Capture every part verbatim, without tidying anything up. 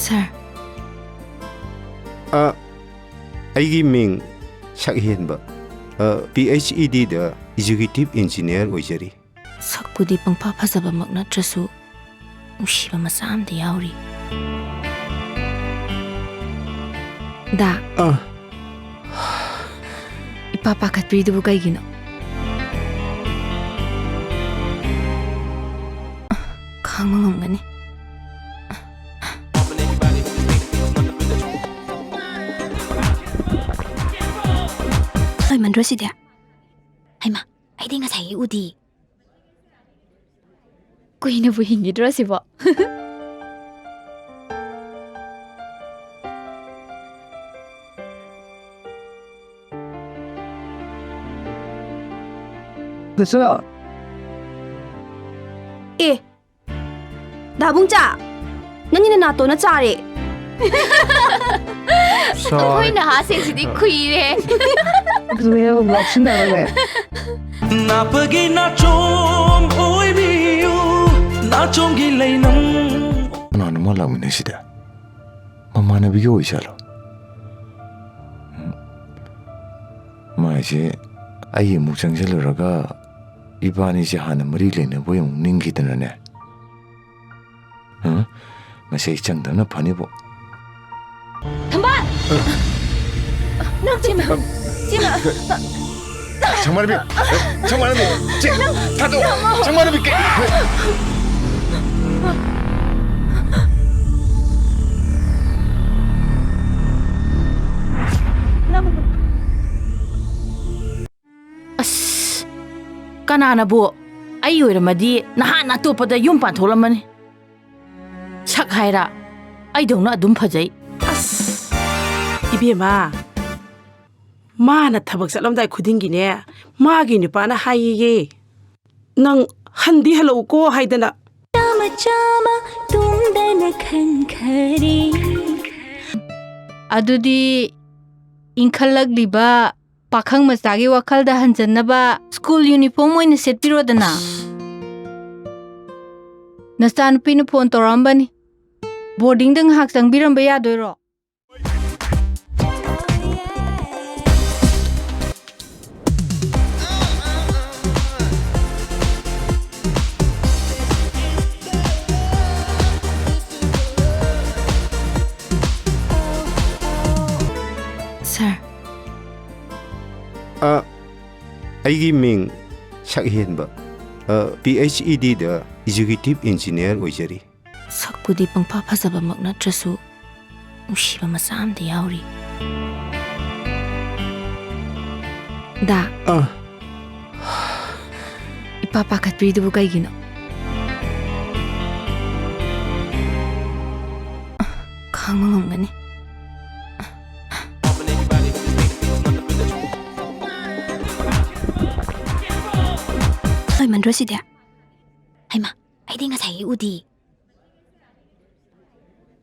ꯁꯥꯔ꯫ ꯑ, ꯑꯩꯒꯤ ꯃꯤꯡ ꯁꯛꯍꯦꯟꯕ꯫ ꯑ, P H E ꯗꯤꯗ executive engineer ꯑꯣꯏꯖꯔꯤ꯫ ꯁꯛꯄꯨꯗꯤ ꯄꯪꯐ ꯐꯖꯕꯃꯛ ꯅꯠꯇ꯭ꯔꯁꯨ, ꯅꯨꯡꯁꯤꯕ ꯃꯆꯥ ꯑꯃꯗꯤ ꯌꯥꯎꯔꯤ꯫ ꯗꯥ, ꯑ꯫ ꯏꯄꯥ ꯄꯥꯈꯠꯄꯤꯔꯤꯗꯨꯕꯨ ꯀꯩꯒꯤꯅꯣ? ꯈꯥꯡꯕ ꯉꯝꯒꯅꯤ꯫ ꯍꯩꯃꯟꯗ꯭ꯔꯣ ꯁꯤꯗꯤ? ꯍꯩꯃꯥ, ꯑꯩꯗꯤ ꯉꯁꯥꯏ ꯎꯗꯤ꯫ ꯀꯨꯏꯅꯕꯨ ꯍꯤꯡꯈꯤꯗ꯭ꯔꯣ ꯁꯤꯕꯣ? ꯑꯦ, ꯗꯥꯕꯨꯡꯆꯥ, ꯅꯪꯒꯤ ꯅꯅꯥꯇꯣꯟꯅ ꯆꯥꯔꯦ꯫ ꯑꯩꯈꯣꯏ ꯅꯍꯥꯁꯤꯡꯁꯤꯗꯤ ꯈꯨꯏꯔꯦ꯫ ꯅꯥꯄꯒꯤ ꯅꯥꯆꯣꯝ ꯑꯣꯏꯕꯤꯌꯨ, ꯅꯥꯆꯣꯝꯒꯤ ꯂꯩꯅꯝ꯫ ꯀꯅꯥꯅꯣ ꯃꯥ ꯂꯥꯛꯃꯤꯟꯅꯩꯁꯤꯗꯤ? ꯃꯃꯥꯟꯅꯕꯤꯒ ꯑꯣꯏꯖꯥꯠꯂꯣ? ꯎꯝ꯫ ꯃꯥꯏꯁꯦ ꯑꯩ ꯑꯃꯨꯛ ꯆꯪꯁꯤꯜꯂꯨꯔꯒ ꯏꯕꯥꯅꯤꯁꯦ ꯍꯥꯟꯅ ꯃꯔꯤ ꯂꯩꯅꯕꯣꯏ ꯑꯃꯨꯛ ꯅꯤꯡꯈꯤꯗꯅꯅꯦ꯫ ꯍꯥ? ꯉꯁꯤ ꯑꯩ ꯆꯪꯗꯕꯅ ꯐꯅꯤꯕꯣ꯫ ꯊꯝꯕꯥꯜ! ꯅꯪ ꯆꯦꯟꯕ! ꯆꯦꯟꯕ! ꯁꯪꯃꯥꯟꯅꯕꯤ! ꯁꯪꯃꯥꯟꯅꯕꯤ! ꯆꯦ! ꯊꯥꯗꯣꯛ! ꯁꯪꯃꯥꯟꯅꯕꯤ! ꯀꯩ-, ꯑꯁ, ꯀꯅꯥꯅꯕꯨ? ꯑꯩ ꯑꯣꯏꯔꯝꯃꯗꯤ ꯅꯍꯥꯟ ꯑꯇꯣꯞꯄꯗ ꯌꯨꯝ ꯄꯥꯟꯊꯣꯛꯂꯝꯃꯅꯤ꯫ ꯁꯛ ꯍꯥꯏꯔ ꯑꯩꯗꯧꯅ ꯑꯗꯨꯝ ꯐꯖꯩ꯫ ꯑꯁ, ꯏꯕꯦꯝꯃ, ꯃꯥꯅ ꯊꯕꯛ ꯆꯠꯂꯝꯗꯥꯏ ꯈꯨꯗꯤꯡꯒꯤꯅꯦ, ꯃꯥꯒꯤ ꯅꯨꯄꯥꯅ ꯍꯥꯏꯌꯦꯌꯦ, "ꯅꯪ ꯍꯟꯗꯤ ꯍꯜꯂꯛꯎꯀꯣ" ꯍꯥꯏꯗꯅ꯫ ꯆꯥꯃ ꯆꯥꯃ ꯇꯨꯡꯗꯅ ꯈꯟꯈꯔꯦ꯫ ꯑꯗꯨꯗꯤ ꯏꯟꯈꯠꯂꯛꯂꯤꯕ ꯄꯥꯈꯪ ꯃꯆꯥꯒꯤ ꯋꯥꯈꯜꯗ ꯍꯟꯖꯟꯅꯕ ꯁ꯭ꯀꯨꯜ ꯌꯨꯅꯤꯐꯣꯔꯝ ꯑꯣꯏꯅ ꯁꯦꯠꯄꯤꯔꯣꯗꯅ꯫ ꯅꯆꯥꯅꯨꯄꯤꯅ ꯐꯣꯟ ꯇꯧꯔꯛꯑꯝꯕꯅꯤ꯫ ꯕꯣꯔꯗꯤꯡꯗ ꯉꯥꯏꯍꯥꯛ ꯆꯪꯕꯤꯔꯝꯕ ꯌꯥꯗꯣꯏꯔꯣ? ꯁꯥꯔ꯫ ꯑ, ꯑꯩꯒꯤ ꯃꯤꯡ ꯁꯛꯍꯦꯟꯕ꯫ ꯑ, P H E ꯗꯤꯗ executive engineer ꯑꯣꯏꯖꯔꯤ꯫ ꯁꯛꯄꯨꯗꯤ ꯄꯪꯐ ꯐꯖꯕꯃꯛ ꯅꯠꯇ꯭ꯔꯁꯨ, ꯅꯨꯡꯁꯤꯕ ꯃꯆꯥ ꯑꯃꯗꯤ ꯌꯥꯎꯔꯤ꯫ ꯗꯥ, ꯑ꯫ ꯏꯄꯥ ꯄꯥꯈꯠꯄꯤꯔꯤꯗꯨꯕꯨ ꯀꯩꯒꯤꯅꯣ? ꯈꯥꯡꯕ ꯉꯝꯒꯅꯤ꯫ ꯍꯣꯏ, ꯃꯟꯗ꯭ꯔꯣ ꯁꯤꯗꯤ? ꯍꯩꯃꯥ, ꯑꯩꯗꯤ ꯉꯁꯥꯏ ꯎꯗꯤ꯫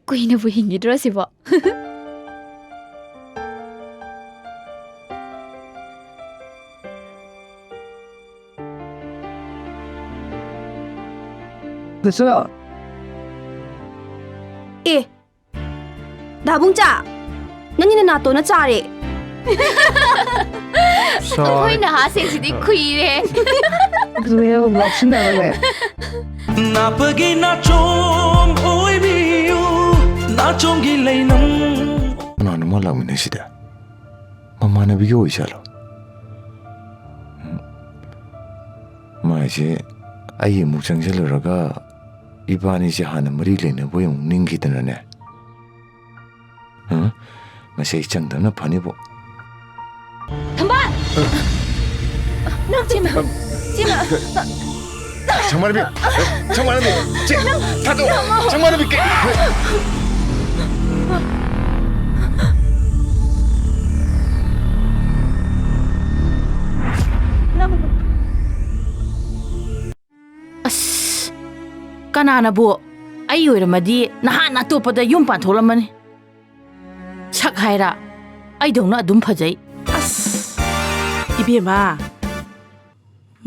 ꯀꯨꯏꯅꯕꯨ ꯍꯤꯡꯈꯤꯗ꯭ꯔꯣ ꯁꯤꯕꯣ? ꯗꯥ ꯁꯅꯥ꯫ ꯑꯦ, ꯗꯥꯕꯨꯡꯆꯥ, ꯅꯪꯒꯤ ꯅꯅꯥꯇꯣꯟꯅ ꯆꯥꯔꯦ꯫ ꯁꯥꯔꯦ꯫ ꯑꯩꯈꯣꯏ ꯅꯍꯥꯁꯤꯡꯁꯤꯗꯤ ꯈꯨꯏꯔꯦ꯫ ꯑꯗꯨꯅꯦ, ꯂꯧꯁꯤꯟꯅꯕꯅꯦ꯫ ꯅꯥꯄꯒꯤ ꯅꯥꯆꯣꯝ ꯑꯣꯏꯕꯤꯌꯨ, ꯅꯥꯆꯣꯝꯒꯤ ꯂꯩꯅꯝ꯫ ꯀꯅꯥꯅꯣ ꯃꯥ ꯂꯥꯛꯃꯤꯟꯅꯩꯁꯤꯗꯤ? ꯃꯃꯥꯟꯅꯕꯤꯒ ꯑꯣꯏꯖꯥꯠꯂꯣ? ꯎꯝ꯫ ꯃꯥꯏꯁꯦ ꯑꯩ ꯑꯃꯨꯛ ꯆꯪꯁꯤꯜꯂꯨꯔꯒ ꯏꯕꯥꯅꯤꯁꯦ ꯍꯥꯟꯅ ꯃꯔꯤ ꯂꯩꯅꯕꯣꯏ ꯑꯃꯨꯛ ꯅꯤꯡꯈꯤꯗꯅꯅꯦ꯫ ꯍꯥ? ꯃꯁꯤ ꯑꯩ ꯆꯪꯗꯕꯅ ꯐꯅꯤꯕꯣ꯫ ꯊꯝꯕꯥꯜ! ꯅꯪ ꯆꯦꯃ! ꯆꯦꯃ! ꯁꯪꯃꯥꯟꯅꯕꯤ! ꯁꯪꯃꯥꯟꯅꯕꯤ! ꯆꯦ! ꯊꯥꯗꯣꯛ! ꯁꯪꯃꯥꯟꯅꯕꯤ! ꯀꯩ-, ꯑꯁ, ꯀꯅꯥꯅꯕꯨ? ꯑꯩ ꯑꯣꯏꯔꯝꯃꯗꯤ ꯅꯍꯥꯟ ꯑꯇꯣꯞꯄꯗ ꯌꯨꯝ ꯄꯥꯟꯊꯣꯛꯂꯝꯃꯅꯤ꯫ ꯁꯛ ꯍꯥꯏꯔ ꯑꯩꯗꯧꯅ ꯑꯗꯨꯝ ꯐꯖꯩ꯫ ꯑꯁ, ꯏꯕꯦꯝꯃ,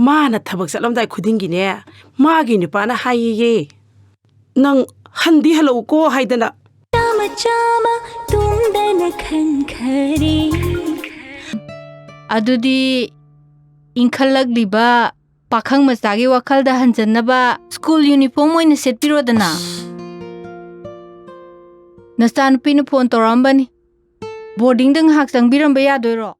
ꯃꯥꯅ ꯊꯕꯛ ꯆꯠꯂꯝꯗꯥꯏ ꯈꯨꯗꯤꯡꯒꯤꯅꯦ, ꯃꯥꯒꯤ ꯅꯨꯄꯥꯅ ꯍꯥꯏꯌꯦꯌꯦ, "ꯅꯪ ꯍꯟꯗꯤ ꯍꯜꯂꯛꯎꯀꯣ ꯍꯥꯏꯗꯅ꯫ ꯆꯥꯃ ꯆꯥꯃ ꯇꯨꯡꯗꯅ ꯈꯟꯈꯔꯦ꯫ ꯑꯗꯨꯗꯤ ꯏꯟꯈꯠꯂꯛꯂꯤꯕ ꯄꯥꯈꯪ ꯃꯆꯥꯒꯤ ꯋꯥꯈꯜꯗ ꯍꯟꯖꯟꯅꯕ ꯁ꯭ꯀꯨꯜ ꯌꯨꯅꯤꯐꯣꯔꯝ ꯑꯣꯏꯅ ꯁꯦꯠꯄꯤꯔꯣꯗꯅ꯫ ꯅꯆꯥꯅꯨꯄꯤꯅ ꯐꯣꯟ ꯇꯧꯔꯛꯑꯝꯕꯅꯤ, ꯕꯣꯔꯗꯤꯡꯗ ꯉꯥꯏꯍꯥꯛ ꯆꯪꯕꯤꯔꯝꯕ ꯌꯥꯗꯣꯏꯔꯣ?